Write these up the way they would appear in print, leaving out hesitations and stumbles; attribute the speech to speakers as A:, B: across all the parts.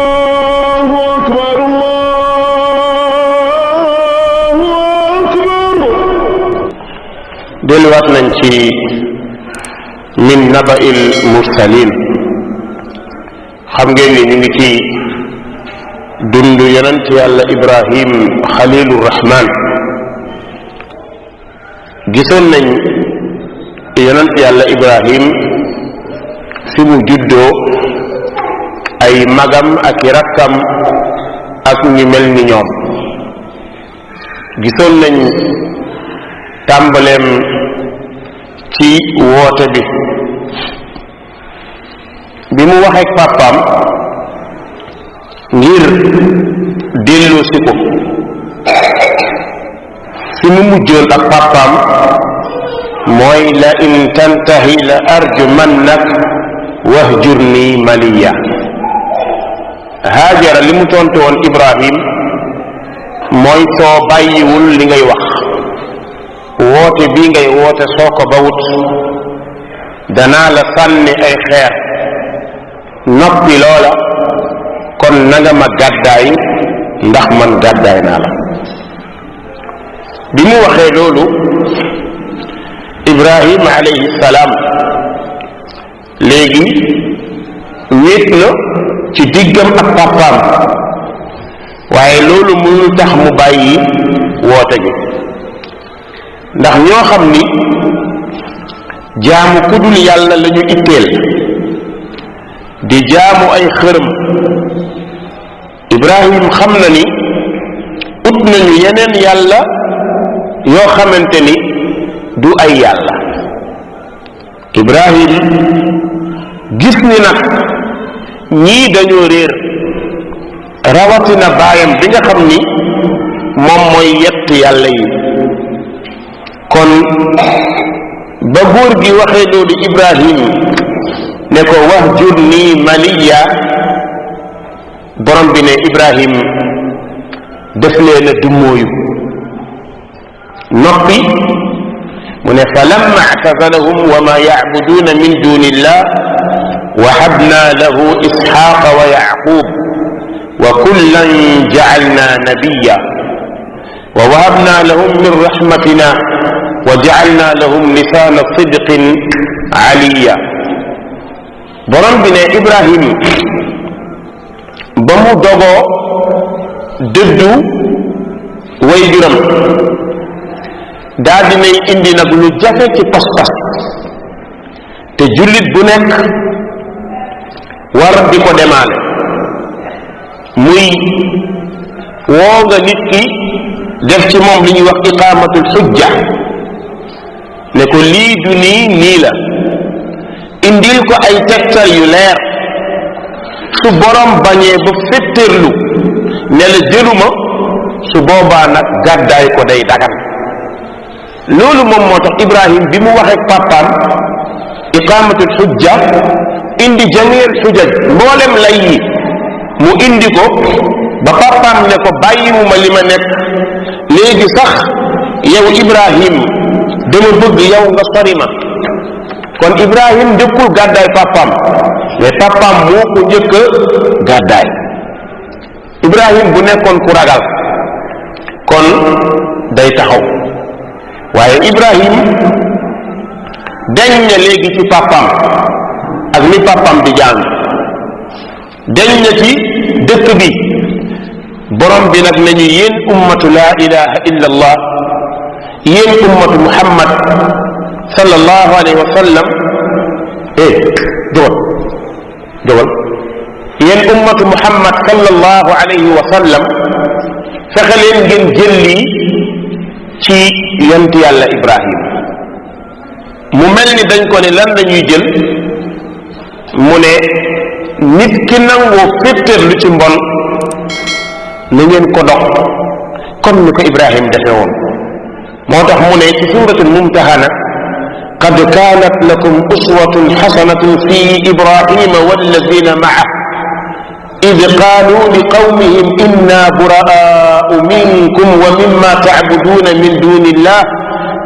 A: allahu akbar allahu akbar. delluwaat nañ ci min naba'il mursalin. xam ngeen ni ñu ngi ci dund yonent yàlla Ibrahim xalilur rahman. gisoon nañ yonent yàlla Ibrahim fi mu juddoo, ay magam ak i rakkam ak ñu mel ni ñoom. gisoon nañ tàmbaleem ci woote bi mu waxee ak pàppaam ngir delloo si ko. fi mu mujjoon ak pàppaam mooy la in tantahi la arjumannak wahjurni maliya. Haajara li mu tontu woon Ibrahim mooy soo bàyyiwul li ngay wax, woote bii ngay woote soo ko bawut danaa la sànni ay xeer. noppi loola kon nanga ma gàddaay ndax man gàddaay naa la. bi mu waxee loolu Ibrahim alayhi salaam léegi wéet na ci diggam ak papaam, waaye loolu mënul tax mu bàyyi woote gi. ndax ñoo xam ni jaamu ku dul yàlla la ñu itteel, di jaamu ay xërëm. Ibrahim xam na ni ut nañu yeneen yàlla yoo xamante ni du ay yàlla. Ibrahim gis ni nag ñii dañoo réer, rawatina baayam bi nga xam ni moom mooy yett yàlla yi. kon ba góor gi waxee loolu Ibrahim ne ko wahjurni maliya, borom bi ne Ibrahim def leen a dummóoyu noppi. mu ne fa lamma i'tazalahum wa ma ya'buduna min dunillah wahabna lahu ishaqa wa ya'qub wa kullan ja'alna nabiyya wa wahabna lahum min rahmatina wa ja'alna lahum lisana sidqin aliyya. borom bi ne Ibrahim ba mu dogoo dëddu way juram daal dinay indi nag lu jafe ci pas-pas, te jullit bu nekk war di ko demaale. muy woo nga nit ki def ci moom li ñuy wax iqaamatul xujja, ne ko lii du nii la, indil ko ay tegtal yu leer. su borom bañee ba féttéerlu ne la jëluma, su boobaa nag gàddaay ko day dagan. loolu moom moo tax Ibrahim bi mu waxee papaam iqaamatul xujja, indi jamiil xujaj, mboolem lay yi mu indi ko ba papaam ne ko bàyyiwuma li ma nekk, léegi sax yow Ibrahim dama bëgg yow nga sori ma. kon Ibrahim njëkkul gàddaay papaam, mais papaam moo ko njëkk a gàddaay. Ibrahim bu nekkoon ku ragal kon day taxaw, waaye Ibrahim dañ na léegi ci papaam ak ni papaam di jàng, dañ na ci dëkk bi. borom bi nag nañu yéen ummatu laa ilaha illa allah, yéen ummatu muhammad sallallahu alayhi wa sallam, jógal yéen ummatu muhammad sallallahu alayhi wa sallam, fexe leen ngeen jël lii ci yonent yàlla Ibrahim. mu mel ni dañ ko ne lan lañuy jël, mu ne nit ki nangoo féttéerlu ci mbon na ngeen ko dox comme ni ko Ibrahim defe woon. moo tax mu ne ci suuratul mumtahana qad kaanat lakum uswatun xasanatun fi Ibrahima wallazina ma'a إذ قالوا لقومهم إنا براء منكم ومما تعبدون من دون الله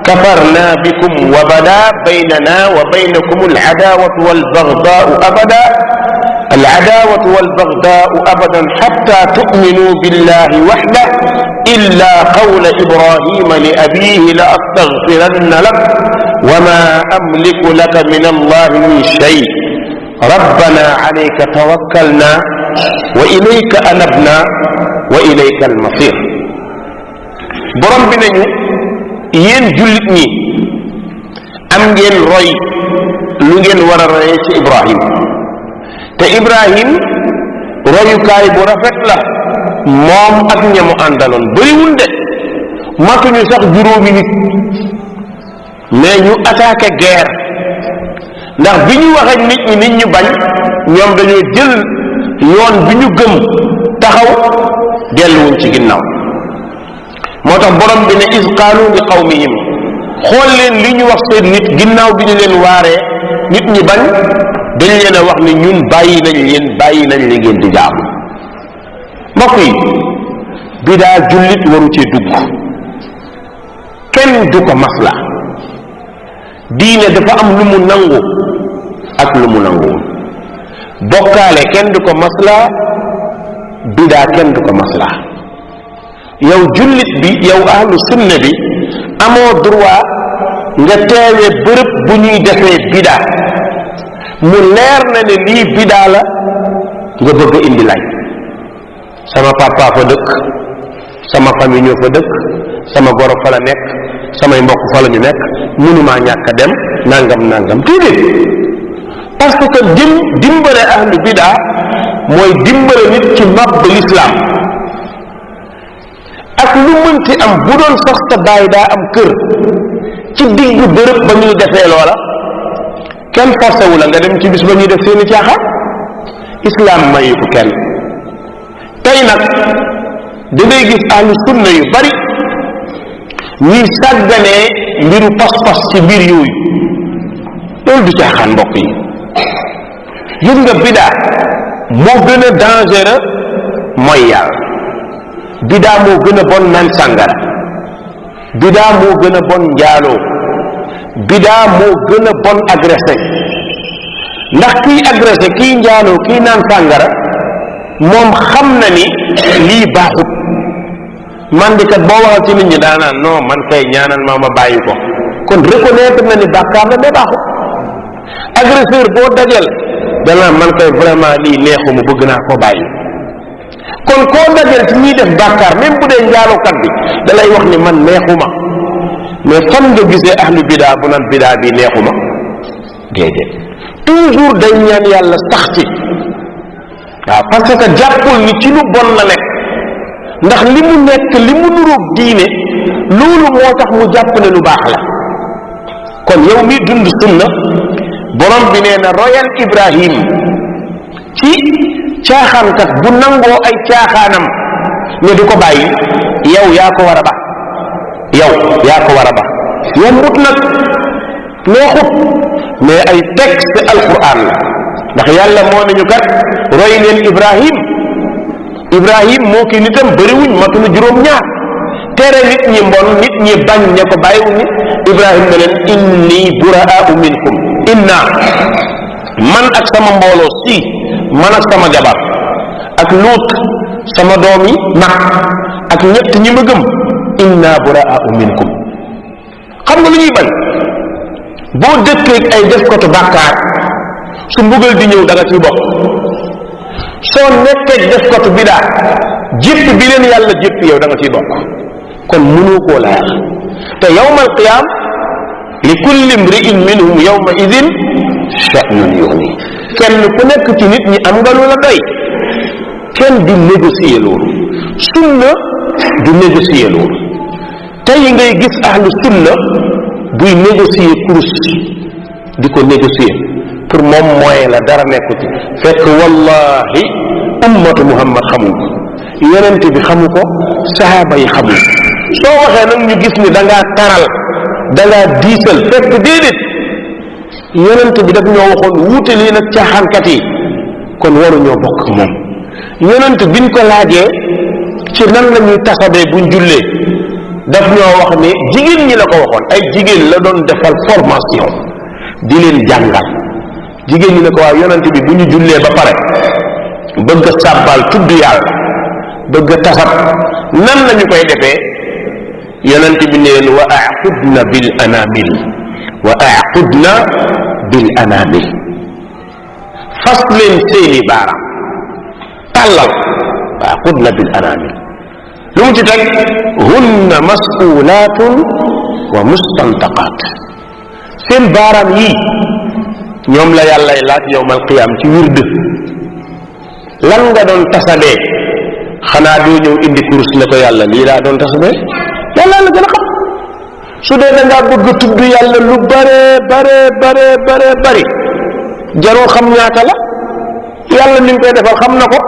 A: كفرنا بكم وبدا بيننا وبينكم العداوة والبغضاء أبدا العداوة والبغضاء أبدا حتى تؤمنوا بالله وحده إلا قول إبراهيم لأبيه لأستغفرن لك وما أملك لك من الله من شيء ربنا عليك توكلنا وإليك أنبنا وإليك المصير borom bi nañu yéen jullit ñi am ngeen roy lu ngeen war a royee ci Ibrahim te Ibrahim royukaay bu rafet la moom ak ñamu àndaloon bëriwul de matuñu sax juróomi nit mais ñu attaqué guerre ndax bi ñu wax ak nit ñi nit ñu bañ ñoom dañoo jël yoon bi ñu gëm taxaw delluwuñ ci ginnaaw moo tax borom bi ne is qaalu li qawmihim xool leen li ñu wax seen nit ginnaaw bi ñu leen waaree nit ñi bañ dañ leen a wax ni ñun bàyyi nañ li ngeen di jaamu mbokk yi bidaa jullit waru cee dugg kenn du ko masla diine dafa am lu mu nangu ak lu mu nanguwul bokkaale kenn du ko masla bidaa kenn du ko masla yow jullit bi yow ahlu sunna bi amoo droit nga teewee bërëb bu ñuy defee bidaa mu leer na ne lii bidaa la nga bëgg a indi lay sama papa fa dëkk sama famille ñoo fa dëkk sama goro fa la nekk samay mbokk fa la ñu nekk mënumaa ñàkk a dem nangam déedéet parce que dimbale ahlu bidaa mooy dimbale nit ci màbb l'islam ak lu mënti am bu doon sax sa baay daa am kër ci diggu bërëb ba ñuy defee loola kenn forcé wu la nga dem ci bis ba ñuy def seeni caaxaan islam mayu ko kenn tey nag da ngay gis ahlu sunna yu bari ñuy sàgganee mbiru pas-pas ci biir yooyu loolu du caaxaan mbokk yi gis nga bidaa moo gën a dangereux mooy yàlla bidaa moo gën a bon naan sàngara bidaa moo gën a bon njaaloo bidaa moo gën a bon agressé ndax kiy agressé kiy njaaloo kiy naan sàngara moom xam na ni lii baaxut man di kat boo waxal ci nit ñi daanaan non man kay ñaanal ma bàyyi ko kon reconnaître na ni bàkkaar la mais baaxut agresseur boo dajal danaa man kay vraiment lii neexuma bëgg naa ko bàyyi kon koo dajal ci ñuy def bàkkaar même bu dee njaalookat bi da lay wax ni man neexuma mais fan nga gisee ahlu bidaa bu naan bidaa bi neexuma déedéet toujours day ñaan yàlla sax ci waaw parce que jàppul ni ci lu bon la nekk ndax li mu nekk li mu nuróog diine loolu moo tax mu jàpp ne lu baax la kon yow mi dund sunna borom bi nee na royal Ibrahim ci caaxaankat bu nangoo ay caaxaanam ne du ko bàyyi yow yaa ko war a ba yombut nag neexut mais ay texte alquran la ndax yàlla moo nañu kat roy leen Ibrahim moo ki nitam bëriwuñ matuñu juróom-ñaar tere nit ñi mbon nit ñi bañ ña ko bàyyiwuñ ni Ibrahim ne leen inni buraa'u minkum inna man ak sama mbooloo si man ak sama jabar ak Luut sama doom yi mag ak ñett ñi ma gëm inna buraa'u minkum xam nga lu ñuy bañ boo dëkkee ay def ko tu bàkkaar su mbugal di ñëw da nga ciy bokk soo nekkee def ko tu bidaa jépp bi leen yàlla jépp yow da nga ciy bokk kon mënoo koo laaj te yawmal qiyaam li kulli imri'in minhum yawma idin sha'nun yughni kenn ku nekk ci nit ñi am nga lu la doy kenn du négocier loolu sunna du négocier loolu tey ngay gis ahlu sunna buy négocier kurus di ko négocier pour moom moyen la dara nekku ci fekk wallahi ummatu muhammad xamuñ ko yonent bi xamu ko sahaaba yi xamuñ soo waxee nag ñu gis ni da ngaa taral da ngaa diisal fekk déedéet yonent bi daf ñoo waxoon wuute lii nag caaxaankat yi kon waruñoo bokk moom yonent biñ ko laajee ci nan la ñuy tasabee buñ jullee daf ñoo wax ne jigéen ñi la ko waxoon ay jigéen la doon defal formation di leen jàngal jigéen ñi ne ko waaw yonent bi bu ñu jullee ba pare bëgg a sàbbal tudd yàlla bëgg a tasab nan lañu koy defee yonent bi ne leen wa aqudna bil anamil wa aqudna bil anamil fas leen seeni baaraam tàllal wa aqudna bil anamil lu mu ci teg hunna mas'ulatun wa mustantaqat seen baaraam yii ñoom la yàllay laaj yowmal qiyaam ci wird lan nga doon tasadee xanaa doo ñëw indi kurus ne ko yàlla lii laa doon tasadee yàlla la gën a xam su dee da ngaa bëgg tudd yàlla lu bare bari jaroo xam ñaata la yàlla ni nga koy defal xam na ko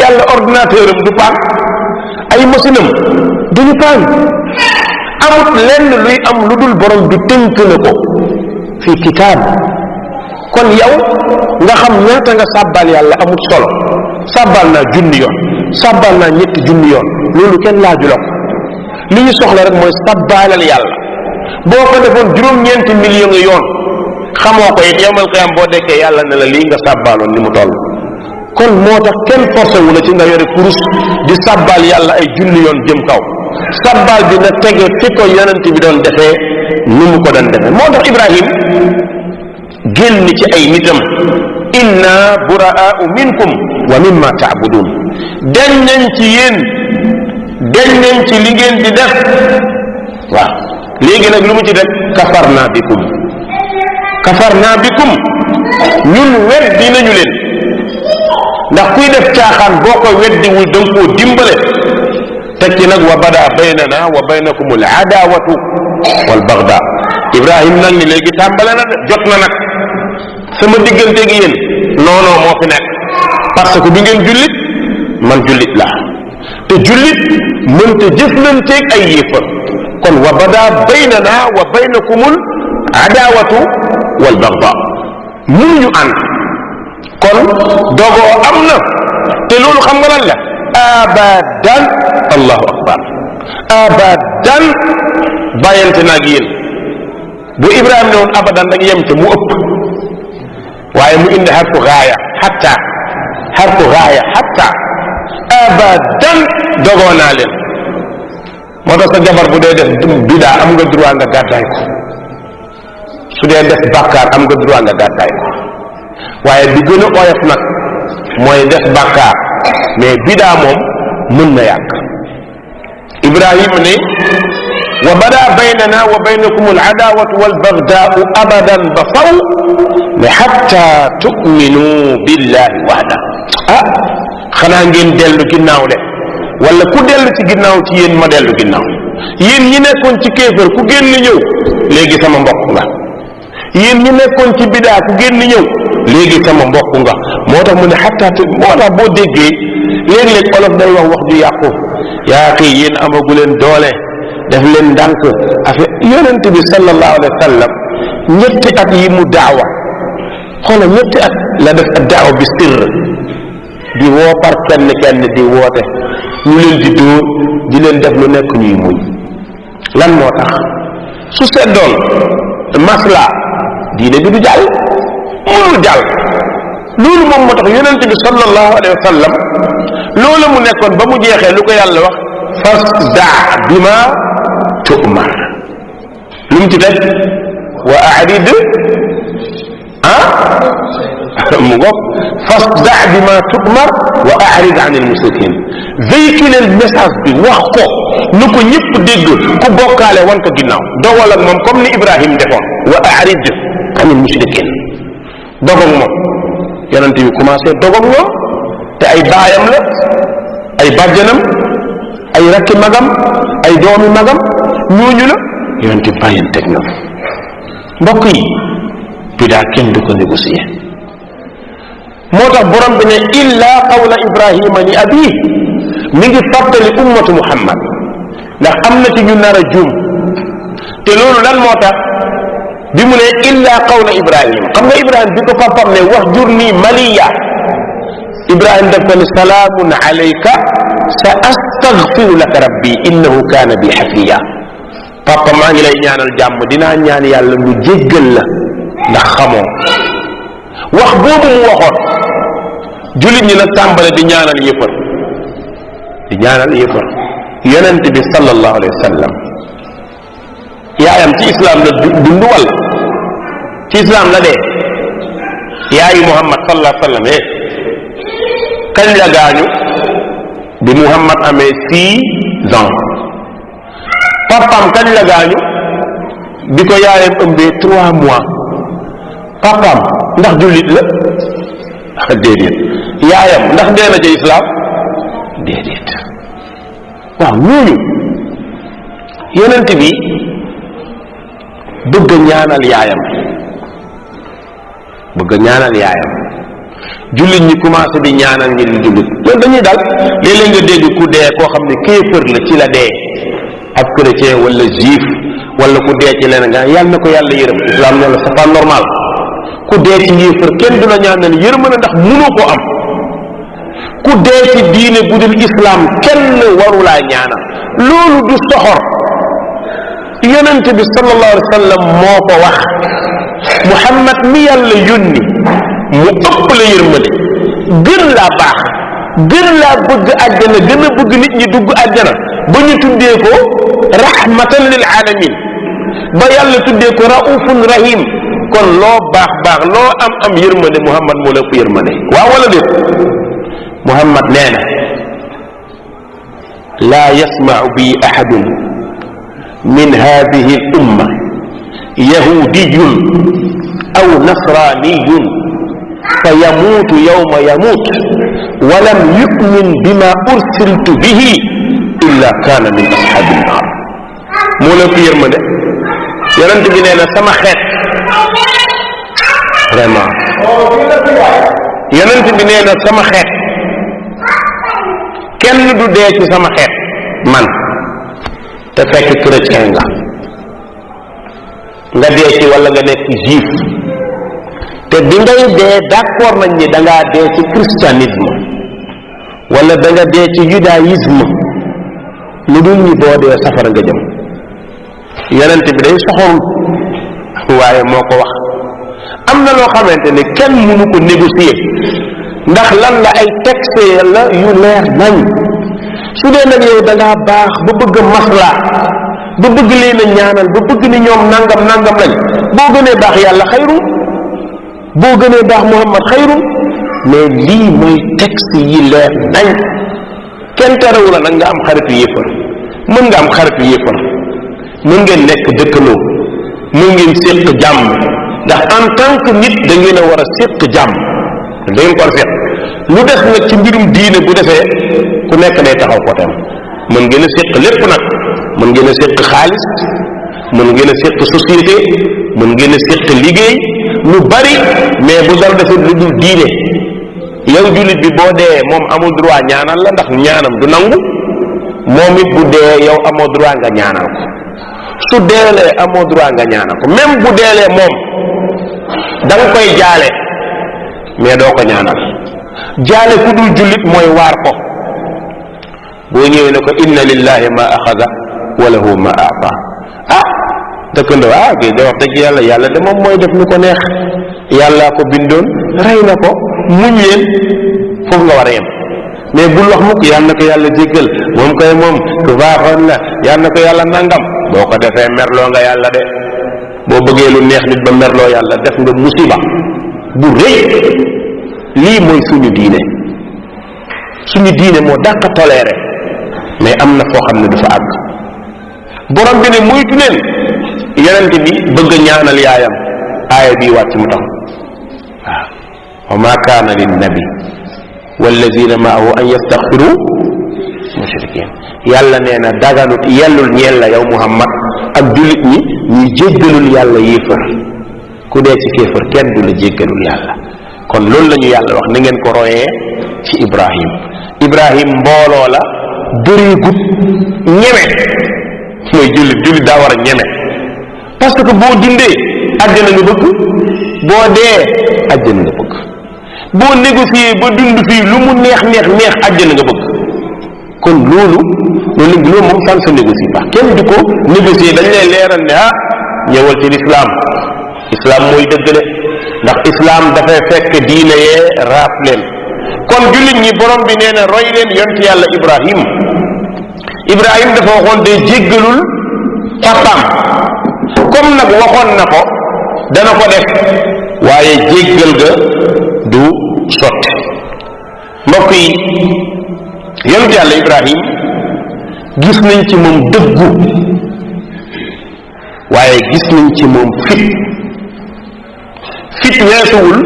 A: yàlla ordinateur am du paan ay machine am duñu paan amut lenn luy am lu dul borom bi tënk na ko fi kitaab kon yow nga xam ñaata nga sàbbal yàlla amut solo sàbbal naa junni yoon sàbbal naa ñetti junni yoon loolu kenn laaju la ko li ñu soxla rek mooy sàbbalal yàlla boo ko defoon juróom-ñeenti millions nga yoon xamoo ko it yowmal qiyaam boo dekkee yàlla ne la lii nga sàbbaloon ni mu toll kon moo tax kenn forcé wu la ci nga yore kurus di sàbbal yàlla ay junni yoon jëm kaw sàbbal bi na tege fi ko yonent bi doon defee ni mu ko doon defee moo tax Ibrahim génn ci ay nitam inna buraa'u minkum wa mimma ta'budun dañ nañ ci yéen dañ nañ ci li ngeen di def waaw léegi nag lu mu ci def kafarna bikum ñun weddi nañu leen ndax kuy def caaxaan boo ko weddiwul da nga koo dimbale teg ci nag wa bada baynana wa baynakum al adawatu wal bagda Ibrahim nag ni léegi tàmbale na jot na nag sama diggante gi yéen non moo fi nekk parce que bi ngeen jullit man jullit laa te jullit mënta jëflanteeg ay yéefar kon wa bada baynana wa baynakumul adawatu wal bagda mënuñu ànd kon dogoo am na te loolu xam nga lan la abadan allahu akbar abadan bàyyante naag yéen bu Ibrahima ne woon abadan rek yem ca mu ëpp waaye mu indi xarfu gaaya xatta abadan dogoo naa leen moo tax sa jabar bu dee def bidaa am nga droit nga gàddaay ko su dee def bàkkaar am nga droit nga gàddaay ko waaye bi gën a oyof nag mooy def bàkkaar mais bidaa moom mën na yàgg Ibrahima ne wa bada baynana wa baynakum al adawatu wal bagdaau abadan ba faw ne xatta tuminu billahi wahda xanaa ngeen dellu ginnaaw de wala ku dellu ci ginnaaw ci yéen ma dellu ginnaaw yéen ñi nekkoon ci kéefër ku génn ñëw léegi sama mbokk nga yéen ñi nekkoon ci bidaa ku génn ñëw léegi sama mbokk nga moo tax mu ne xatta moo tax boo déggee léeg-léeg olof day wax ju yàqu yaa xëy yéen amagu leen doole def leen ndànk affaire yonent bi sallallahu alayhi wa sallam ñetti at yi mu daawa xoolal ñetti at la def ak daawa bi sirr di woo par kenn di woote ñu leen di dóor di leen def lu nekk ñuy muñ lan moo tax su seddoon masla diine bi du jàll mënul jàll loolu moom moo tax yonent bi sallallahu alayhi wa sallam loolu mu nekkoon ba mu jeexee lu ko yàlla wax fasda bima tu'mar lu mu ci def wa a'rid mu ngoog fasda bima tu'mar wa a'rid an al-mushrikin véhiculer message bi wax ko nu ko ñëpp dégg ku bokkaale wan ko ginnaaw dogal ak moom comme ni Ibrahim defoon wa a'rid an al-mushrikin dogog moom yonent bi commencé dogog ñoom te ay baayam la ay bàjjanam ay rakki magam ay doomi magam ñooñu la yonent bi bàyyanteeg ñoom mbokk yi bidaa kenn du ko négocier moo tax borom bi ne illa qawla Ibrahima li abi mi ngi fàttali ummatu Muhammad ndax am na ci ñu nar a juum te loolu lan moo tax bi mu ne illa qawla Ibrahima xam nga Ibrahima bi ko papam ne wax jur nii maliya Ibrahim daf ko ne salaamun alayka sa astaghfiru laka rabbi innahu kaana bi hafiya. papa maa ngi lay ñaanal jàmm dinaa ñaan yàlla mu jéggal la ndax xamoo. wax boobu mu waxoon jullit ñi nag tàmbale di ñaanal yëfër di ñaanal yëfër. yonent bi sallallahu alayhi wa sallam yaayam ci islam la dund walla ci islam la dee. yaayu Muhammad sallallahu alayhi wa sallam kañ la gaañu bi Muhammad amee 6 ans. papaam kañ la gaañu bi ko yaayam ëmbee 3 mois. papaam ndax jullit la déedéet. yaayam ndax dee na ca islam déedéet. waaw ñooñu yonent bi bëgg ñaanal yaayam jullit ñi commencé di ñaanal ñi di jullit loolu dañuy dal léeg-léeg nga dégg ku dee koo xam ne kéefër la ci la dee ab chrétien wala juif wala ku dee ci leneen nga yàlla na ko yàlla yërëm islam ne la c'est pas normal ku dee ci yéefër kenn du la ñaanal yërëm na ndax mënoo ko am. ku dee ci diine bu dul islam kenn warulaa ñaanal loolu du soxor. yonent bi sallallahu alayhi wa sallam moo ko wax. Muhammad mi yàlla yónni mu ëpp la yërmande gën laa baax gën laa bëgg àjjana gën a bëgg nit ñi dugg àjjana ba ñu tuddee ko rahmatan lil alamin ba yàlla tuddee ko raufun rahim. kon loo baax baax loo am am yërmande Muhammad moo la ëpp yërmande waaw wala déet. Muhammad nee na laa yasmau bi ahadun min hadihi al umma yahudiyun aw nasraniyun fa yamuutu yawma yamuut wa lam yu'min bima ursiltu bihi illa kaana min ashaabi nnaar. moo la ëpp yërmande. yonent bi nee na sama xeet vraiment yonent bi nee na sama xeet kenn du dee ci sama xeet man te fekk chrétien nga dee ci wala nga nekk juif te bi ngay dee d'accord nañ ni da ngaa dee ci christianisme wala da nga dee ci judaïsme lu dul ni boo dee safara nga jëm. yonent bi day soxorul waaye moo ko wax. am na loo xamante ne kenn mënu ko négocier ndax lan la ay texte la yu leer nañ. su dee nag yow da ngaa baax ba bëgg maslaa ba bëgg leen a ñaanal ba bëgg ni ñoom nangam nangam lañ boo gënee baax yàlla xayru boo gënee baax Muhammad xayru mais lii mooy texte yi leer nañ. kenn terewu la nag nga am xaritu yéefar mën nga am xaritu yéefar mën ngeen nekk dëkkaloo mën ngeen séq jàmm ndax en tant que nit da ngeen a war a séq jàmm da ngeen ko war a séq. lu des nag ci mbirum diine bu defee ku nekk day taxaw côtéem mën ngeen a séq lépp nag mën ngeen a séq xaalis mën ngeen a séq société mën ngeen a séq liggéey lu bari mais bu dara defee lu dul diine yow jullit bi boo dee moom amul droit ñaanal la ndax ñaanam du nangu moom it bu dee yow amoo droit nga ñaanal ko su deelee amoo droit nga ñaanal ko même bu deelee moom da nga koy jaale mais doo ko ñaanal. jaale ku dul jullit mooy waar ko boo ñëwee ne ko inna lillahi ma axada wa lahu ma aata. dëkkandoo kii de wax dëgg yàlla de moom mooy def lu ko neex yàllaa ko bindoon rey na ko muñ leen foofu nga war a yem mais bul wax mukk yàlla na ko yàlla jéggal moom koy moom ku baaxoon la yàlla na ko yàlla nangam boo ko defee merloo nga yàlla de boo bëggee lu neex nit ba merloo yàlla def nga musiba bu rëy. lii mooy suñu diine moo dàq toléré mais am na foo xam ne du fa àgg. borom bi ne moytu leen yonent bi bëgg a ñaanal yaayam aaya bii wàcc mu tax waaw wa ma kaana lin nabi walladina maahu an yastaxfiru mushrikin. yàlla nee na daganut yellul ñeel la yow Muhammad ak jullit ñi ñuy jéggalul yàlla yéefar ku dee ci kéefar kenn du la jéggalul yàlla. kon loolu la ñu yàlla wax na ngeen ko royee ci Ibrahim mbooloo la bëreegut ñeme mooy jullit daa war a ñeme parce que boo dundee àjjana nga bëgg boo dee àjjana nga bëgg boo négocier ba dund fii lu mu neex neex neex àjjana nga bëgg. kon loolu moom ça ne se négocie pas kenn du ko négocier dañ lay leeral ne ñëwal ci l'islam mooy dëgg de ndax islam dafay fekk diine yee raaf leen. kon jullit ñi borom bi nee na roy leen yonent yàlla Ibrahim dafa waxoon de jéggalul papaam comme nag waxoon na ko dana ko def waaye jéggal ga du sotti. mbokk yi yonent yàlla Ibrahim gis nañ ci moom dëggu waaye gis nañ ci moom fit weesuwul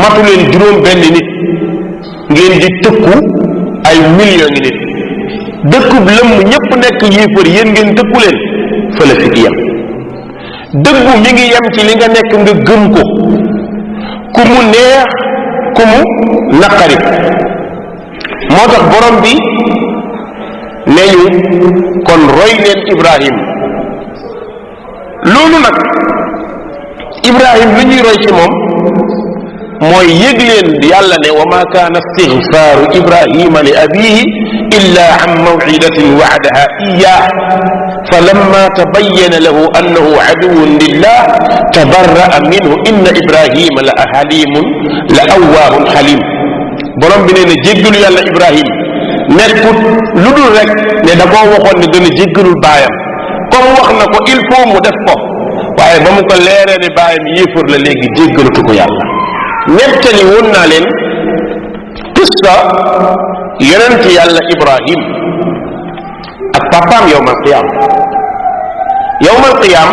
A: matu leen juróom benn nit ngeen di tëkku ay millions ngi nit dëkkub lëmm ñépp nekk yéefar yéen ngeen tëkku leen fa la fit yem. dëggu mi ngi yem ci li nga nekk nga gëm ko ku mu neex ku mu naqari. moo tax borom bi ne ñu kon roy leen Ibrahim. loolu nag Ibrahim lu ñuy roy ci moom mooy yëg leen yàlla ne wa ma kaana istigfaaru Ibrahima li abihi illa an mawcidatin wacdaha iyaah fa lamma tabayyana lahu annahu aduwwun lillah tabarra'a minhu inna Ibrahima la halimun la awwaahun halim. borom bi nee na jéggalu yàlla Ibrahim nekkut lu dul rek ne da koo waxoon ne dana jéggalul baayam comme wax na ko il faut mu def ko waaye ba mu ko leeree ne baayam yéefar la léegi jéggalatu ko yàlla. nettali woon naa leen qissa yonent yàlla Ibrahim ak papaam yawmal qiyaam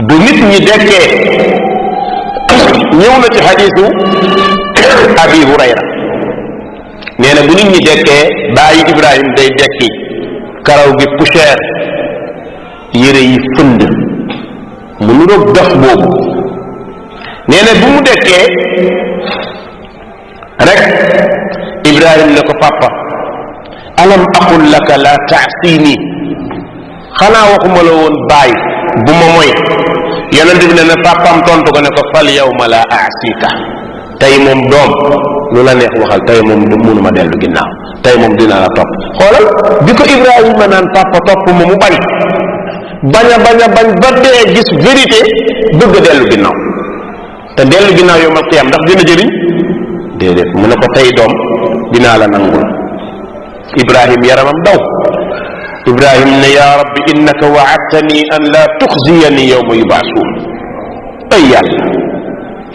A: bu nit ñi dekkee ñëw na ci xadiisu Abi Hurayra nee na bu nit ñi dekkee baayu Ibrahim day dekki karaw gi poussière yére yi fënd mu nuroog dox boobu. nee na bu mu dekkee rek Ibrahim ne ko papa alam aqul laka la taasini xanaa waxuma la woon baay bu ma moy. yonent bi ne na papaam tontu ko ne ko fal yawma la aasika tey moom doom lu la neex waxal tey moom mënuma dellu ginnaaw tey moom dinaa la topp. xoolal bi ko Ibrahima naan papa topp ma mu bañ ba dee gis vérité bëgg a dellu ginnaaw. te dellu ginnaaw yawmal qiyaam ndax dina jëriñ déedéet mu ne ko tey doom dinaa la nangul. Ibrahim yaramam daw. Ibrahim ne yaa rabbi innaka wa'adtani an la tuxziyani yawma yub'asuun. ay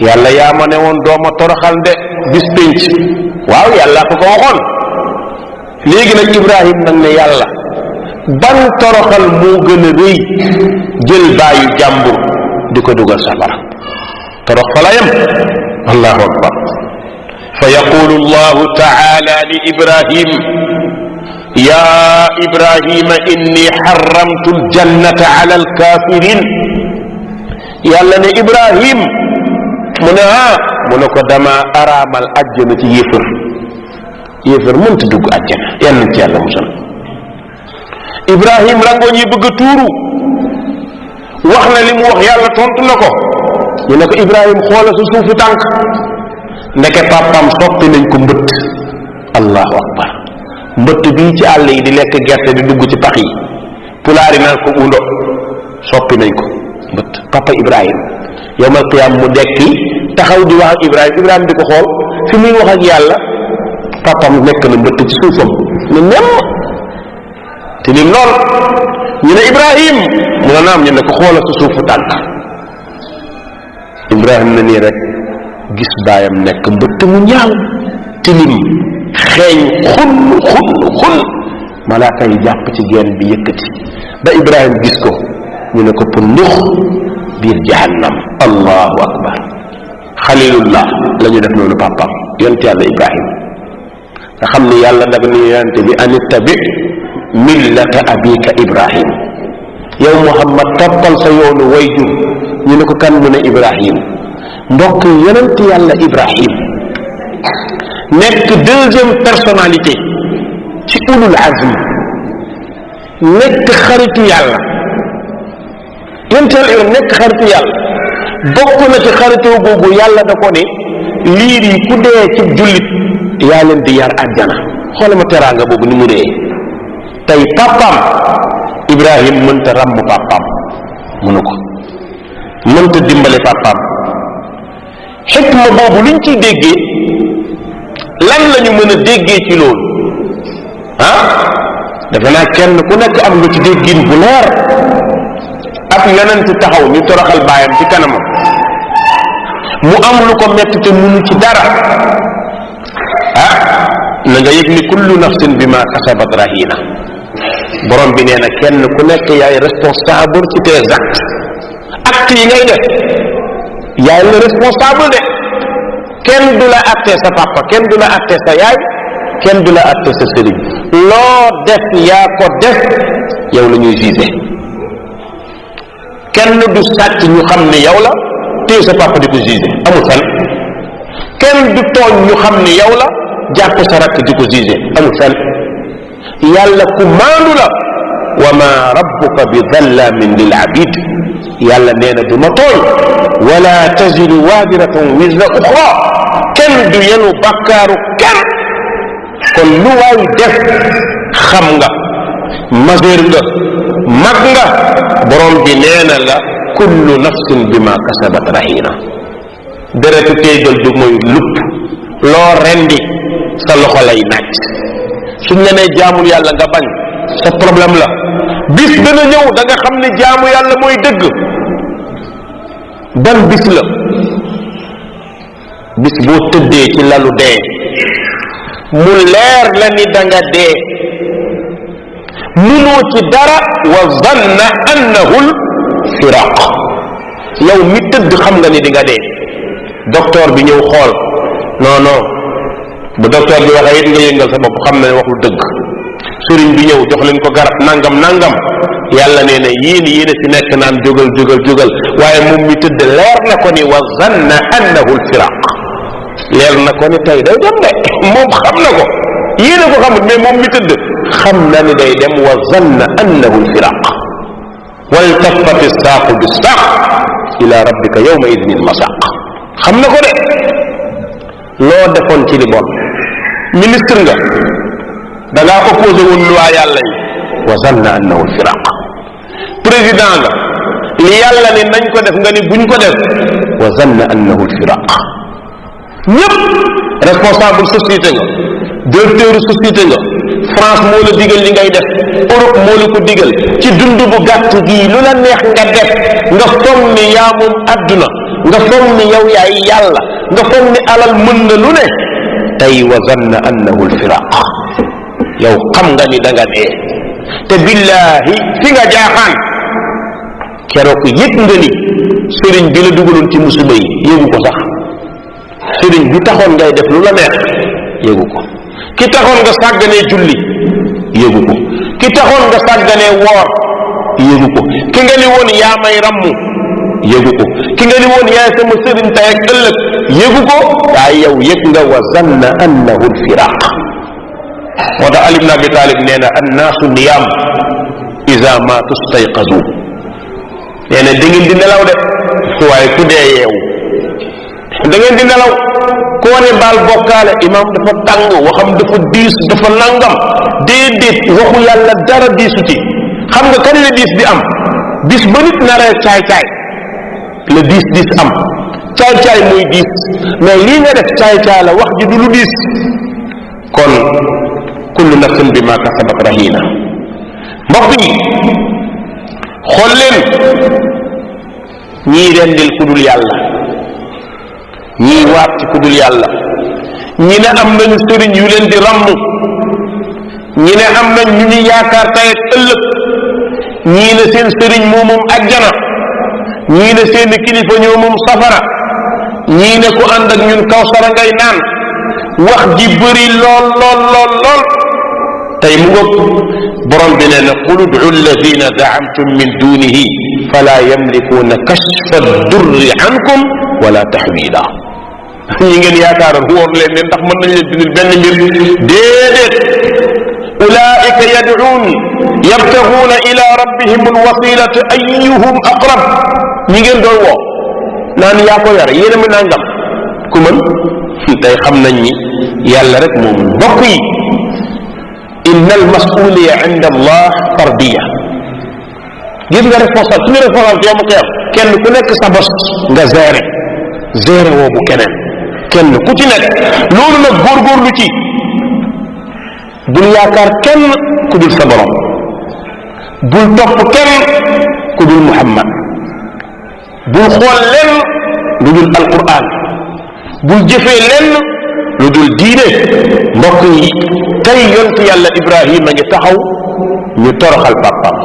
A: yàlla yaa ma ne woon dooma toroxal de bis pénc. waaw yàlla ko waxoon. léegi nag Ibrahim nag ne yàlla ban toroxal moo gën a rëy jël baayu jàmbur di ko dugal safara. torox fa la yem. allahu akbar. fa yaqulu allahu taala li Ibrahim ya Ibrahima inni xaramtu aljannata ala alkafirin. yàlla ne Ibrahim mu ne mu ne ko dama araamal àjjana ci yéefar mënta dugg àjjana yal na ci yàlla musal. Ibrahim rangoon yi bëgg a tuuru wax na li mu wax yàlla tontu na ko. ñu ne ko Ibrahim xoola sa suufu tànk ndeke papaam soppi nañ ko mbëtt. allahu akbar. mbëtt bii ci àll yi di lekk gerte di dugg ci pax yi pulaari naan ko undo soppi nañ ko mbëtt. papa Ibrahim yawmal qiyaam mu dekki taxaw di wax ak Ibrahim di ko xool fi muy wax ak yàlla papaam nekk na mbëtt ci suufam ne nem te lim lool. ñu ne Ibrahim mu ne naam. ñu ne ko xoola sa suufu tànk. Ibrahim na nii rek gis baayam nekk mbëtt mu ñaaw tilim xeeñ xun malaaka yi jàpp ci geen bi yëkkati ba Ibrahim gis ko ñu ne ko pour ndux biir jahannam. allahu akbar. xalilullah la ñu def noonu papam yonent yàlla Ibrahim nga xam ni yàlla nag ni yonent bi an ittabi millata abika Ibrahim. yow Muhammad toppal sa yoonu wayjur. ñu ne ko kan mu ne Ibrahim. mbokk yonent yàlla Ibrahim nekk deuxième personnalité ci ulul azm nekk xaritu yàlla. yonent yàlla nekk xaritu yàlla bokk na ci xaritoo boobu yàlla da ko ne liir yi ku dee ci jullit yaa leen di yar àjjana. xoolal ma teraanga boobu ni mu dee tey papaam Ibrahim mënta ràmm papaam mënu ko mënta dimbale papaam xikma boobu luñ ciy déggee lan lañu mën a déggee ci loolu defe naa kenn ku nekk am nga ci déggin bu leer. ab yonent taxaw ñu toroxal baayam ci kanamam mu am lu ko metti te munu ci dara na nga yëg ni kullu nafsin bima kasabat rahina. borom bi nee na kenn ku nekk yaay responsable ci tes actes yi ngay def yaay la responsable de. kenn du la àttee sa papa kenn du la àttee sa yaay kenn du la àttee sa sëriñ. loo def yaa ko def yow la ñuy jugé. kenn du sàcc ñu xam ne yow la téye sa papa di ko jugé amul fen. kenn du tooñ ñu xam ne yow la jàpp sa rakk di ko jugé amul fen. yàlla ku maandu la. wa ma rabbuka bi dallamin lil abid. yàlla nee na du ma tooñ. wala taziru waadiratun wizra uxra. kenn du yenu bakkaaru kenn. kon lu waay def xam nga majeur nga mag nga borom bi nee na la kullu nafsin bima kasabat rahina. deretu téegal du mooy lupp loo rendi sa loxo lay naaj. suñ la nee jaamul yàlla nga bañ sa problème la. bis dana ñëw da nga xam ne jaamu yàlla mooy dëgg. ban bis la bis boo tëddee ci lalu dee mu leer la ni da nga dee munoo ci dara wa zanna annahu lfiraq. yow mi tëdd xam nga ni di nga dee. docteur bi ñëw xool non bu docteur bi waxee it nga yëngal sa bopp xam na ne waxul dëgg. sëriñ bi ñëw jox leen ko garab nangam yàlla nee na yéen a fi nekk naan jógal waaye moom mi tëdd leer na ko ni wa zanna annahu lfiraq. leer na ko ni tey day dem de moom xam na ko yéen a ko xamul mais moom mi tëdd xam na ni day dem wa zanna annahu lfiraq. waltafati saaqu bisaaq ila rabbika yawma idin almasaq. xam na ko de. loo defoon ci li bon ministre nga da ngaa opposé woon loi yàlla yi wa zanna annahu alfiraq. président nga li yàlla ni nañ ko def nga ni buñ ko def wa zanna annahu alfiraq. ñëpp responsable société nga directeur société nga. France moo la digal li ngay def. Europe moo la ko digal. ci dund bu gàtt gii lu la neex nga def nga foog ni yaa moom adduna nga foog ni yow yaay yàlla nga foog ni alal mën na lu ne. tey wa zanna annahu alfiraq. yow xam nga ni da nga dee. te billahi fi nga jaaxaan keroog yëg nga ni sëriñ bi la dugaloon ci musiba yi yëgu ko sax. sëriñ bi taxoon ngay def lu la neex yëgu ko. ki taxoon nga sàgganee julli yëgu ko. ki taxoon nga sàgganee woor yëgu ko. ki nga ni woon yaa may rammu yëgu ko. ki nga ni woon yaay sama sëriñ tey ak ëllëg yëgu ko. waaye yow yëg nga wa zanna annahu alfiraq. moo tax Ali ibn Abi Talib nee na annaasu niyaam iza ma tustayqazu. nee na da ngeen di nelaw de waaye ku dee yeewu. da ngeen di nelaw. koo ne baal bokkaale imam dafa tàng waxam dafa diis dafa nangam déedéet waxu yàlla dara diisu ci. xam nga kañ la diis di am bis ba nit naree caay-caay la diis am. caay-caay mooy diis mais lii nga def caay-caay la wax ji du lu diis. kon kullu nafsin bima kasabat rahina. mbokk yi xool leen ñii rendil ku dul yàlla ñii waat ci ku dul yàlla ñi ne am nañu sëriñ yu leen di ramm ñi ne am nañ ñu ñu yaakaar tey ak ëllëg ñii ne seen sëriñ moo moom ajjana ñii ne seen kilifa ñoo moom safara ñii ne ku ànd ak ñun kawsara ngay naan wax ji bëri lool tey mu ngoog borom bi nee na qul ud'u alladina zaamtum min dunihi fala yamlikuuna kashfa durri ankum wala tahwila. ñi ngeen yaakaaroon wóor leen ne ndax mën nañ leen dindil benn mbir déedéet. ulaika yad'uun yabtaguuna ila rabbihim alwasilata ayyuhum aqrab. ñi ngeen doon woo naan yaa ko yar yéen a ma nangam ku mën tey xam nañ ni yàlla rek moom mbokk yi inna al masuliya inda allah fardiya gis nga responsable suñu responsable yow ma koy am kenn ku nekk sa bos nga géré woo bu kenn ku ci nekk loolu nag góorgóorlu ci bul yaakaar kenn ku dul sa borom bul topp kenn ku dul muhammad bul xool lenn lu dul alquran bul jëfee lenn lu dul diine mbokk yi tey yontu yàlla ibrahima ngi taxaw ñu toroxal pàppam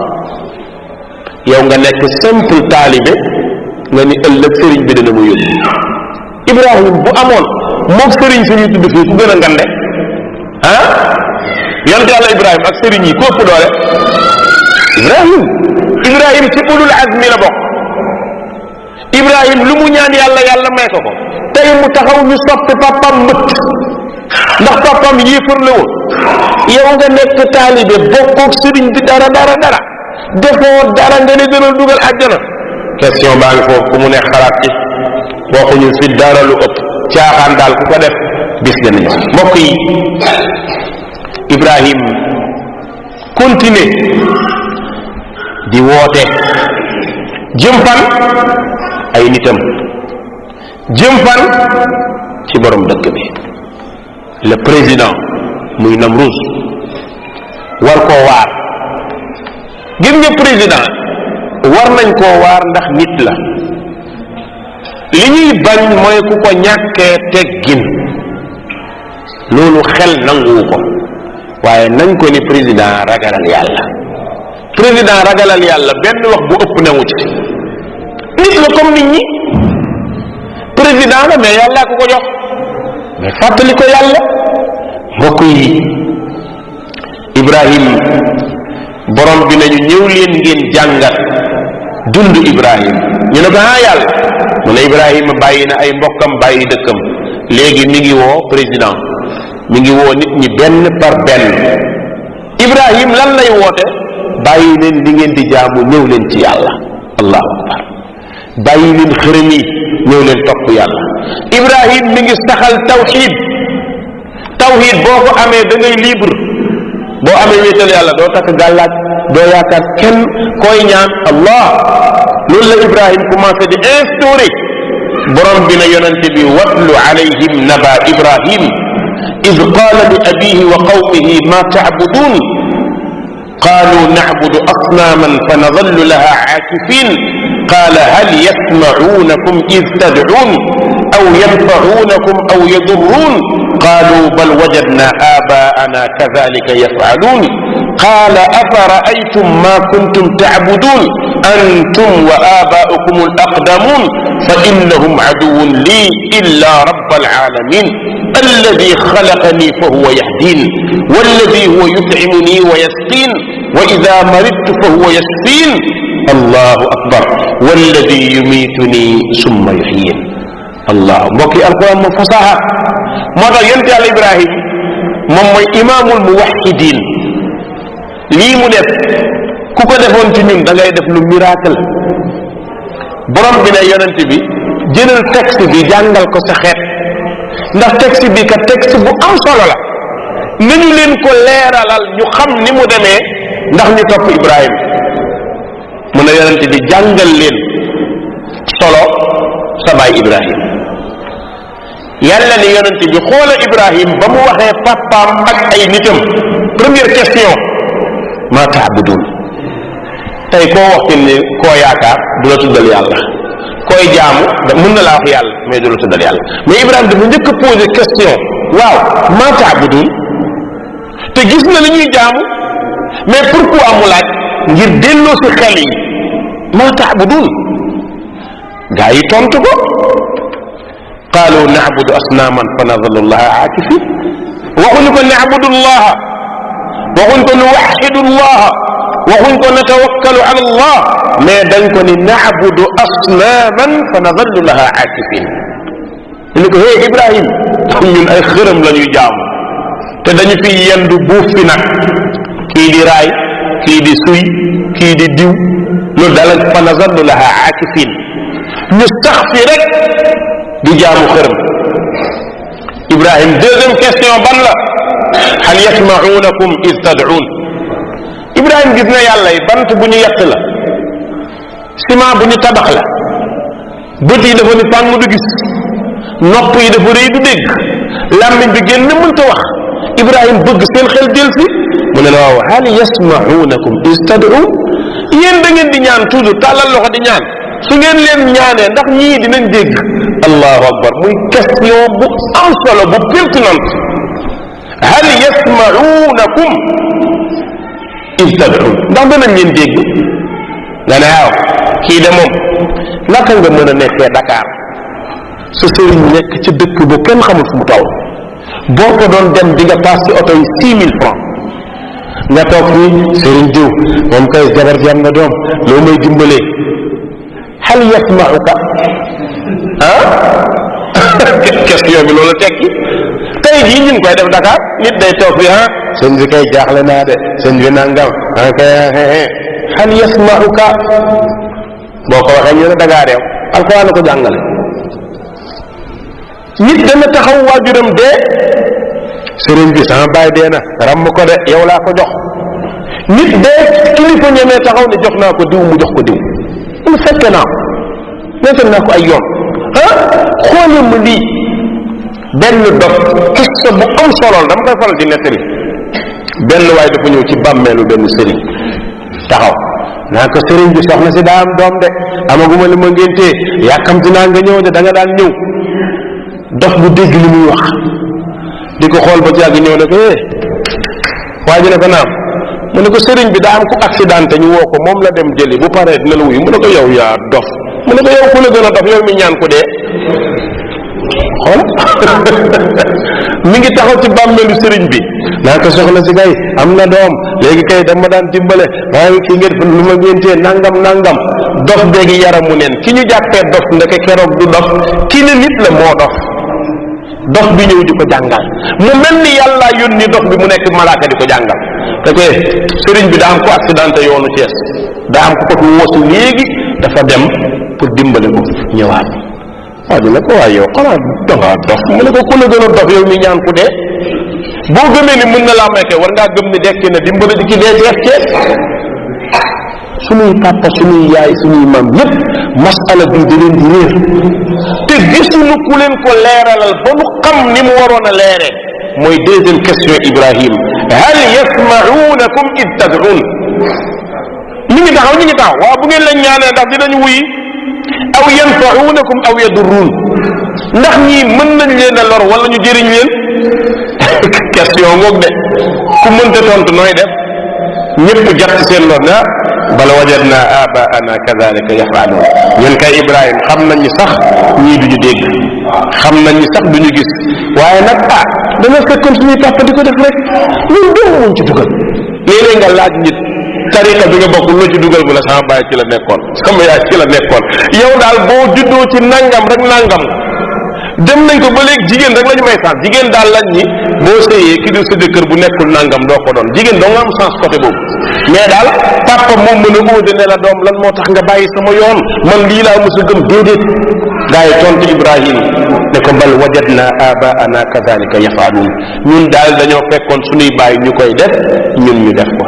A: yow nga nekk simple taalibe nga ni ëllëg sëriñ bi dina mu yóbbu ibrahim bu amoon moom sëriñ suñuy tudd fii ku gën a ngande ah yontu yàlla ibrahim ak sëriñ yi ko ëpp doole ibrahim ci ulul azmi la bokk ibrahim lu mu ñaan yàlla may ko tey mu taxaw ñu soppi papam mbëtt ndax papam yéefar la woon yow nga nekk taalibe bokkoog sëriñ bi dara defoo dara nga ne gënal dugal àjjana question baa ngi foofu ku mu ne xalaat ci waxuñu fi dara lu ëpp caaxaan daal ku ko def gis danañ ci mbokk yi ibrahim continuer di woote jëm fan ay nitam jëm fan ci borom dëkk bi le président muy Namrus war koo waar gis nga président war nañ koo waar ndax nit la li ñuy bañ mooy ku ko ñàkkee teggin loolu xel nanguwu ko waaye nañ ko ni président ragalal yàlla benn wax bu ëpp newu ci nit la comme nit ñi président la mais yàllaa ko jox mais fàttali ko yàlla mbokk yi ibrahim borom bi nañu ñëw leen ngeen jàngat dund ibrahim ñu ne ko yàlla mu ne ibrahima bàyyi na ay mbokkam bàyyi dëkkam léegi mi ngi woo président mi ngi woo nit ñi benn par benn ibrahim lan lay woote bàyyi leen li ngeen di jaamu ñëw leen ci yàlla allahu akbar bàyyi leen xërëm yi ñëw leen topp yàlla ibrahim mi ngi saxal tawxid boo ko amee da ngay libre boo amee wéetal yàlla doo takk gàllaaj doo yaakaar kenn koy ñaan allah loolu la ibrahim commencé di instauré borom bi na yonente bi watlu alayhim naba ibrahim id qala li abihi wa qawmihi ma taabudun qalu nacbudu asnaman fa nadallu laha caakifin qala hal yasmacuunakum id tadcuun aw yanfacuunakum aw yadurruun qalu bal wajadna aabaa'ana kadhalika yafcaluun qala afara'aytum ma kuntum tacbuduun antum wa aabaa'ukum alaqdamuun fa innahum caduwwun lii illa rabba alcaalamin alladi xalaqani fa huwa yahdin walladi huwa yutcimuni wa yasqin wa ida maridtu fa huwa yashfin allahu akbar walladi yumituni summa yuhyin allah mbokki alquran moom fasaha moo tax yonent yàlla ibrahim moom mooy imaamul muwahhidin lii mu def ku ko defoon ci ñun da ngay def lu miracle borom bi ne yonent bi jëlal texte bi jàngal ko sa xeet ndax texte bi ka texte bu am solo la nañu leen ko leeralal ñu xam ni mu demee ndax ñu topp ibrahim mu ne yonent bi jàngal leen solo sa baay ibrahim yàlla ni yonent bi xoola ibrahim ba mu waxee papaam ak ay nitam première question ma taabudun tey koo wax ni koo yaakaar du la tuddal yàlla koy jaamu mën na laa wax yàlla mais du la tuddal yàlla mais ibrahim dafa njëkk a posé question waaw ma taabudun te gis na li ñuy jaamu mais pourquoi mu laaj ngir delloo si xel yi ma taabudun gaa yi tontu ko qaalu nacbudu asnaaman fa nadalu llaha aakifin waxuñu ko nacbudu llaha waxuñ ko nuwaxidu llaha waxuñ ko natawakkalu ala allah mais dañ ko ni nacbudu asnaaman fa nadalu laha aakifin ñu ko hé ibrahim ñun ay xërëm la ñuy jaamu te dañu fi yendu buuf fi nag kii di raay kii di suy kii di diw loolu daal fa nazallu laha aakifin ñu sax fi rek di jaamu xërëm Ibrahim deuxième question ban la hal yasma'unakum iz tad'un Ibrahim gis na yàlla yi bant bu ñu yett la ciment bu ñu tabax la bët yi dafa ni fàng du gis nopp yi dafa rëy du dégg làmmiñ bi génn mënta wax Ibrahim bëgg seen xel del si mu ne la waaw hal yasma'unakum iz tad'un yéen da ngeen di ñaan toujours tàllal loxo di ñaan su ngeen leen ñaanee ndax ñii dinañ dégg allahu akbar muy question bu am solo bu pertinente hal yasma'unakum iz tad'un ndax danañ leen dégg nga ne waaw kii de moom naka nga mën a nekkee Dakar sa sëriñ nekk ci dëkk bu kenn xamul fu mu taw boo ko doon dem di nga paas ci oto yi 6 000 francs nga toog fii sëriñ diw moom kay jabar ji am na doom loo may dimbalee hal yasma'uka question bi loolu tekki tey jii ñu ngi koy def Dakar nit day toog fi sëñ bi kay jaaxle naa de sëñ bi nangam hal yasma'uka boo ko waxee ñu ne Dakar yow alquran la ko jàngale nit dana taxaw waajuram dee sëriñ bi sama baay dee na ram ko de yow laa ko jox nit dee kilifa ñemee taxaw ne jox naa ko diw mu jox ko diw mu fekke naa ko nekkal naa ko ay yoon xoole mu lii benn dof kissa bu am solo dama koy faral di nettali benn waaye dafa ñëw ci bàmmeelu benn sëriñ taxaw naa ko sëriñ bi soxna si daa am doom de amaguma li ma ngéntee yàkkamti naa nga ñëw de da nga daan ñëw dof bu dégg li muy wax di ko xool ba ci yàgg ñëw ne ko waa ji ne ko naam mu ne ko sëriñ bi daa am ku accidenté ñu woo ko moom la dem jëli bu paree dina la wuyu mu ne ko yow yaa dof mu ne ko yow ku la gën a dof yow mi ñaan ko dee xool mi ngi taxaw ci bàmmeelu sëriñ bi naa ko soxna si kay am na doom léegi kay dama daan dimbale maa ngi kii ngeen lu ma ngéntee nangam dof beegi yaramu neen ki ñu jàppee dof ndeke keroog du dof ki ne nit la moo dof bi ñëw di ko jàngal mu mel ni yàlla yónni dof bi mu nekk malaaka di ko jàngal te ko sëriñ bi daa am ko accidenté yoonu Cees daa am ko ko woosu léegi dafa dem pour dimbale ko ñëwaat waaw dina ko waaye yow xanaa dangaa dof mu ne ko ku la gën a dof yow mi ñaan ku dee boo gëmee ni mën na laa may war ngaa gëm ni dekki na dimbale di ki dee Cees suñuy papa suñuy yaay suñuy maam yépp masala bii da leen di réer te gisuñu ku leen ko leeralal ba nu xam ni mu waroon a leere mooy deuxième question Ibrahim hal yasma'unakum id tad'un ñi ngi taxaw waaw bu ngeen leen ñaanee ndax dinañ wuyi aw yanfa'unakum aw yadurrun ndax ñii mën nañ leen a lor wala ñu jëriñ leen question ngoog de ku mënta tontu nooy def ñëpp jàpp seen lor na bal wajadna abaana kadhalika yaf'alun ñun kay Ibrahim xam nañ ni sax ñii duñu dégg xam nañ ni sax duñu gis waaye nag dana fekkoon suñuy papa di ko def rek ñun doomu muñ ci dugal léeg-léeg nga laaj nit tariqa bi nga bokk lu ci dugal mu la sama baay ci la nekkoon sama yaay ci la nekkoon yow daal boo juddoo ci nangam rek nangam dem nañ ko ba léegi jigéen rek la ñu may sens jigéen daal lañ ñi boo sëyee ki di sa jëkkër bu nekkul nangam doo ko doon jigéen doo nga am sens côté boobu mais daal papa moom mën a osé ne la doom lan moo tax nga bàyyi sama yoon man lii laa mos a gëm déedéet gaa yi tontu Ibrahim ne ko bal wajadna abaana kadhalika yaf'alun ñun daal dañoo fekkoon suñuy bàyyi ñu koy def ñun ñu def ko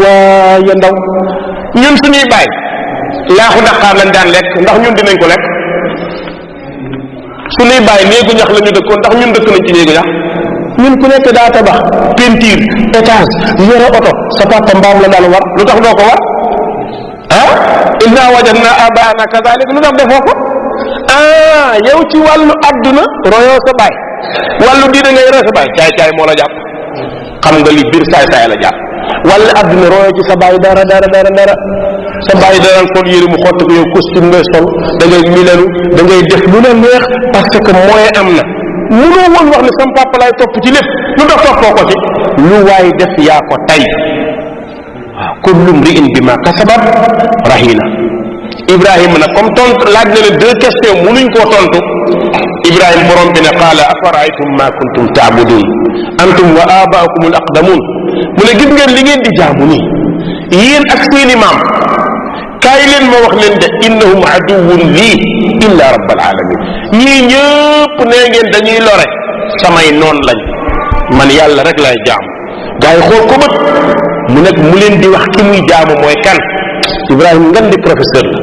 A: waaye ndaw ñun suñuy bàyyi laaxu daqaar lañ daan lekk ndax ñun dinañ ko lekk suñuy bàyyi néegu ñax la ñu dëkkoon ndax ñun dëkk nañ ci néegu ñax ñun ku nekk daa tabax peinture étage yore oto sa papa mbaam la daan war lu tax doo ko war inna wajadna abaana kadhalika lu tax defoo ko yow ci wàllu adduna royoo sa baay wàllu diine ngay roy sa baay caay moo la jàpp xam nga li biir saay la jàpp wàllu adduna royoo ci sa baay dara sa baay daan sol yére mu xotti ko yow costume ngay sol da ngay milanu da ngay def lu la neex parce que moyen am na mënoo woon wax ne sama papa laay topp ci lépp lu tax toppoo ko ci lu waay def yaa ko tay waaw kullu mri'in bima kasabat rahina Ibrahima nag comme tontu laaj na leen deux questions mënuñ koo tontu Ibrahima borom bi ne qaala afara'aytum ma kuntum ta'budun antum wa aba'ukum al aqdamun mu ne gis ngeen li ngeen di jaamu nii yéen ak seeni maam kaay leen ma wax leen de innahum aduwwun lii illa rabbal alamin ñii ñëpp nee ngeen dañuy lore samay noon lañ man yàlla rek lay jaam gaa yi xool ko bët mu nekk mu leen di wax ki muy jaamu mooy kan Ibrahim ngan di professeur la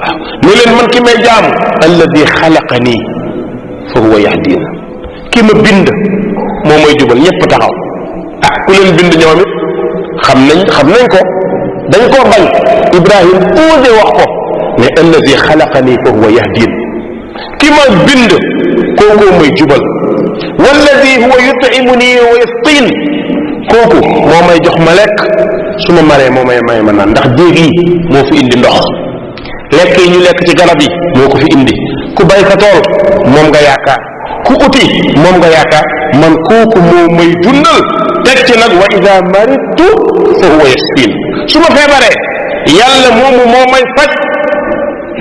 A: waaw mu leen man ki may jaamu alladi xalaqani fa huwa yahdina ki ma bind moo may jubal ñëpp taxaw ah ku leen bind ñoom it xam nañ ko dañ koo bañ Ibrahim osé wax ko ne alladi xalaqani fa huwa yahdin ki ma bind kookoo may jubal walladi huwa yutimuni wa yasqin kooku moo may jox ma lekk su ma maree moo may may ma naan ndax déeg yi moo fi indi ndox lekk yi ñu lekk ci garab yi moo ko fi indi ku bay sa tool moom nga yaakaar ku uti moom nga yaakaar man kooku moo may dundal teg ci nag wa ida maridtu fa huwa yasqin su ma feebaree yàlla moomu moo may faj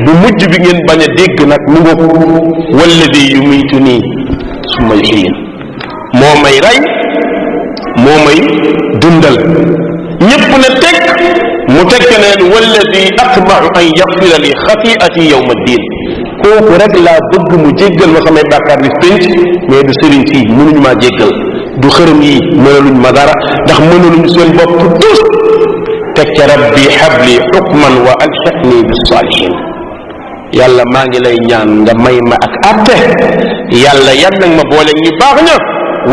A: bu mujj bi ngeen bañ a dégg nag mu ngoog walladi yumituni summa yuhyin moo may rey moo may dundal ñépp ne teg mu teg ke neen walladi atma'u an yaxfira li xati'ati yawma ddin kooku rek laa bëgg mu jéggal ma samay bàkkaar bis pénc mais du sëriñ si mënuñu maa jéggal du xërëm yi mënaluñ ma dara ndax mënaluñ seen bopp tus teg ca rabbi habli hukman wa alhiqni bis salihin yàlla maa ngi lay ñaan nga may ma ak atte yàlla yan nag ma boole ñu baax ña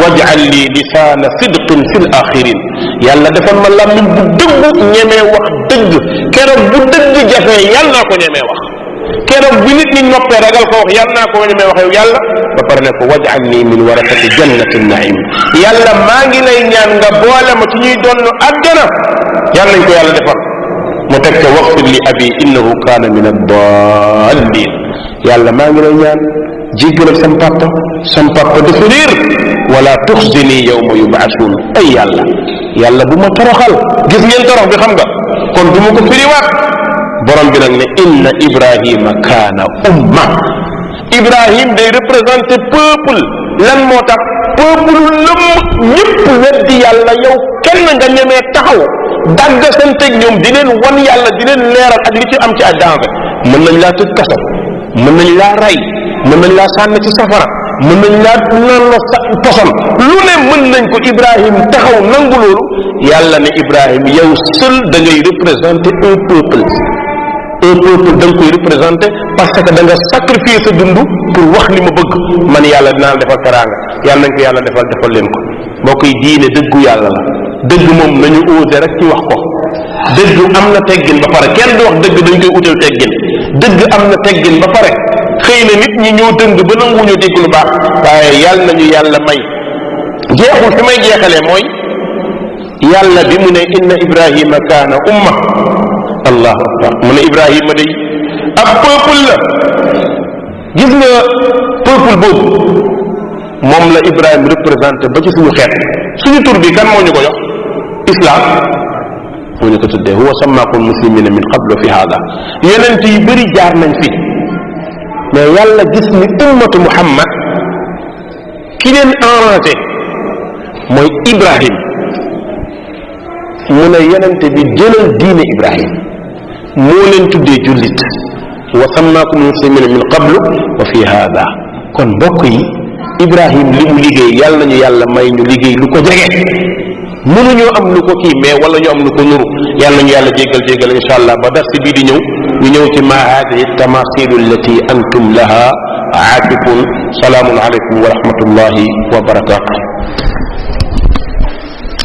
A: waj'al li lisaana sidqin fil axirin yàlla defal ma làmmiñ bu dëgg ñemee wax dëgg keroog bu dëgg jafee yàlla naa ko ñemee wax keroog bi nit ñi noppee ragal ko wax yàlla naa ko ñemee wax yow yàlla ba pare ne ko waj'al ni min warasati jannati naim yàlla maa ngi lay ñaan nga boole ma ci ñuy doon àjjana yàlla nañ ko yàlla defal mu teg ca waxfir li abi innahu kaana min ad-dallin yàlla maa ngi lay ñaan jéggalal sam papa dafa réer wala tuxzini yawma yub'athun ay yàlla bu ma toroxal gis ngeen torox bi xam nga kon du ma ko firiwaat borom bi nag ne inna ibrahima kaana umma ibrahim day représenté peuple lan moo tax peuple lëmm ñëpp weddi yàlla yow kenn nga ñemee taxaw dagg seen teg ñoom di leen wan yàlla di leen leeral ak li ci am ci ay danger mën nañ laa tëj kaso mën nañ laa rey mën nañ laa sànni ci safara mën nañ laa naan la poson lu ne mën nañ ko Ibrahim taxaw nangu loolu yàlla ne Ibrahim yow seul da ngay représenter un peuple da nga koy représenter parce que da nga sacrifier sa dund pour wax li ma bëgg man yàlla dinaa la defal teraanga yàlla nañ ko yàlla defal leen ko mbokk yi diine dëggu yàlla la dëgg moom nañu osé rek ci wax ko dëgg am na teggin ba pare kenn du wax dëgg dañ koy utal teggin dëgg am na teggin ba pare xëy na nit ñi ñoo dëng ba nanguñu dégg lu baax waaye yàlla nañu yàlla may jeexul fi may jeexalee mooy yàlla bi mu ne inna ibrahima kaana umma allahu akbar mu ne ibrahima day ab peuple la gis nga peuple boobu moom la ibrahima représenté ba ci suñu xeet suñu tur bi kan moo ñu ko jox islam moo ñu ko tuddee huwa sammakum muslimina min qablu fi hada yonent yu bëri jaar nañ fi mais yàlla gis ni ummatu muhammad ki leen arrangé mooy ibrahim mu ne yonent bi jëlal diine ibrahim moo leen tuddee jullit wa sammakum muslimina min qablu wa fi hada kon mbokk yi ibrahim li mu liggéey yàlla nañu yàlla may ñu liggéey lu ko jege mënuñoo am lu ko kii mais wala ñu am lu ko nuru yàlla nañu yàlla jéggal insha allah ba dars bii di ñëw ñu ñëw ci ma hadihi tamasilu allati antum laha aakifun salaamun aleykum wa rahmatullahi wa barakatuh